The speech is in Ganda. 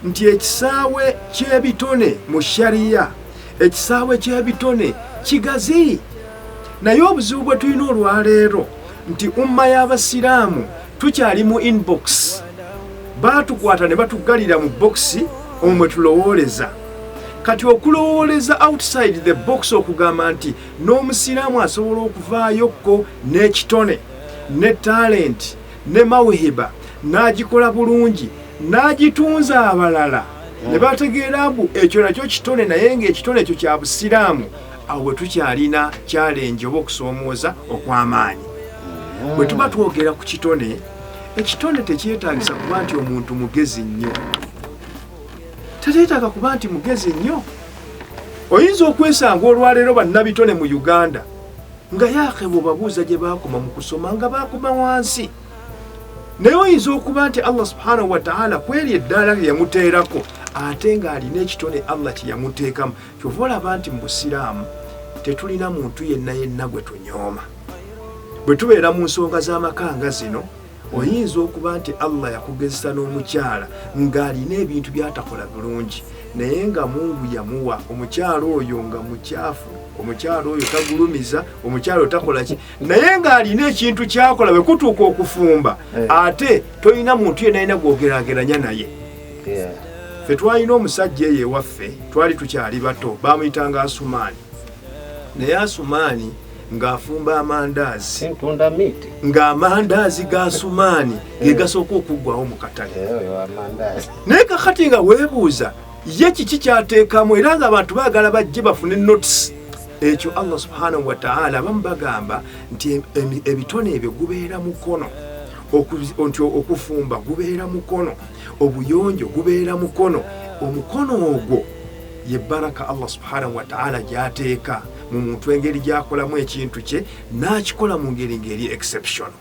Nti ekisaawe ky'ebitone mu shariya, ekisaawe ky'ebitone kigazi, naye obuzibu bwe tulina olwaleero nti umma y'Abasiraamu tukyali mu inbox. Baatukwata ne batuggalira mu bokisi omwe tulowooleza. Kati okulowooleza outside the box, okugamba nti n'Omusiraamu asobola okuvaayokko n'ekitone ne talenti ne mawuhiba n'agikola bulungi n'agitunza abalala ne bategeera mbu ekyo nakyo kitone, naye ng'ekitone ekyo kya Busiraamu, awo bwe tukyalina challenge oba okusoomooza okw'amaanyi. Bwe tuba twogera ku kitone, ekitone tekyetaagisa kuba nti omuntu mugezi nnyo, tekyetaaga kuba nti mugezi nnyo. Oyinza okwesanga olwaleero bannabitone mu Uganda nga yaake bw'obabuuza gye baakoma mu kusoma nga baakoma wansi, naye oyinza okuba nti Allah subhanahu wataala kweri eddaala lye yamuteerako, ate ng'alina ekitone Allah kye yamuteekamu. Kyova olaba nti mu Busiraamu tetulina muntu yenna yenna gwe tunyooma. Bwe tubeera mu nsonga z'amaka nga zino, oyinza okuba nti Allah yakugezesa n'omukyala ng'alina ebintu by'atakola bulungi, naye nga Mungu yamuwa omukyala oyo nga mukyafu, omukyala oyo tagulumiza, omukyala oyo takola ki, naye ng'alina ekintu kyakola. Bwe kutuuka okufumba, ate tolina muntu yenna alina gwogerageranya naye. Ffe twalina omusajja eyo ewaffe, twali tukyali bato, bamuyitanga Asumaani, naye Asumaani ng'afumba amandaazi, Ntunda miti. ng'amandaazi ga Asumaani ge gasooka okuggwawo mu katale. Oyo amandaazi. Naye kakati nga weebuuza ye kiki kyateekamu, era ng'abantu baagala bajje bafune notes. Ekyo Allah subhanahu wataala, abamu bagamba nti ebitone ebyo gubeera mukono, nti okufumba gubeera mukono, obuyonjo gubeera mukono. Omukono ogwo ye baraka Allah subhanahu wataala gyateeka mu muntu, engeri gyakolamu ekintu kye n'akikola mu ngeri ng'eri exceptional.